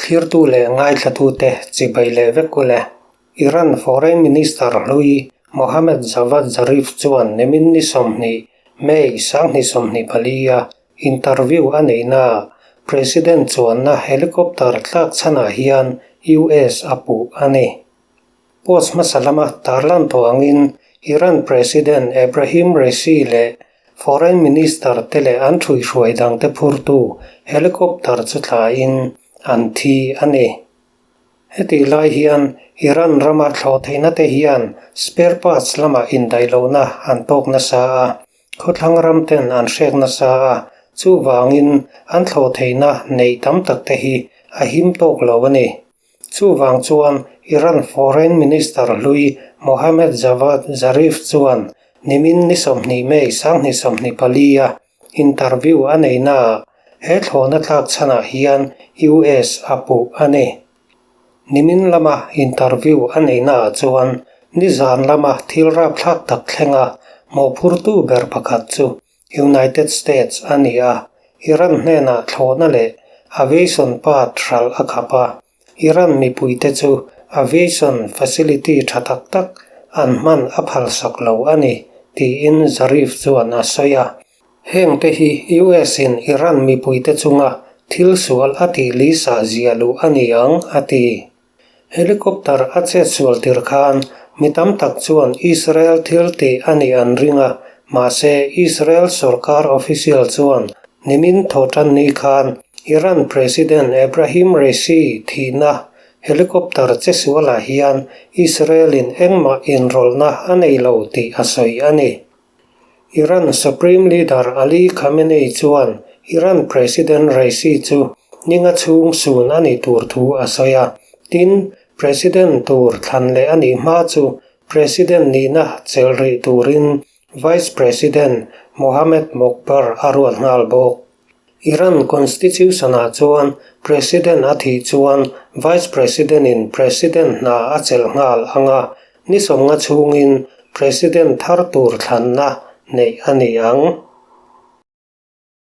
Thlirtu leh ngaithlatute chibai leh vek u le. Iran Foreign Minister hlui Mohammad Javad Zarif chuan nimin ni 20, May 2024-a interview a neihnaah President chuanna helicopter tlak chhanah hian US a puh a ni. Post hmasa lama tarlan tawh angin Iran President Ebrahim Raisi leh Foreign Minister te leh an ṭhuihruai dangte phurtu helicopter chu thlain an thi a ni. Hetih lai hian Iran rama thlawh theihna te hian spare parts lamah indaihlohna an tawk nasa a, khawthlang ram ten an hrek nasa a, chuvangin an thlawh theihna neih tam tak te hi a him tawk lo a ni. Chuvang chuan Iran Foreign Minister hlui Mohammad Javad Zarif chuan nimin ni 20 May 2024 a interview a neihnaah he thlawhna tlak chhanah hian US a puh a ni. Nimin lama interview a neihnaah chuan nizan lama thil rapthlak tak thlenga mawhphurtu ber pakhat chu United States a ni a, Iran hnenah thlawhna leh aviation part hralh a khap a. Iran mipuite chu aviation facility tha tak tak an hman a phalsak lo a ni, tiin Zarif chuan a sawi a. Hengte hi US-in Iran mipuite chunga thil sual a tih lisa zia luh a ni ang, a ti. Helicopter a chetsual tir khan mi tam tak chuan Israel thil tih a nih an ring a, mahse Israel sorkar official chuan nimin thawhtanni khan Iran President Ebrahim Raisi thihna helicopter chesualah hian Israel-in engmah inrawlhna a nei lo tih a sawi a ni. Iran Supreme Leader Ali Khamenei chuan Iran President Raisi chu ninga chhung sun a nih tur thu a sawi a. Tin, President tur thlan leh a nih hma chu President nihna chelh rih turin Vice President Mohammad Mokhbar a ruat nghal bawk. Iran Constitution-ah chuan President a thih chuan Vice President-in President hna a chelh nghal ang a, ni 50 chhungin President thar tur thlanna neih a ni ang.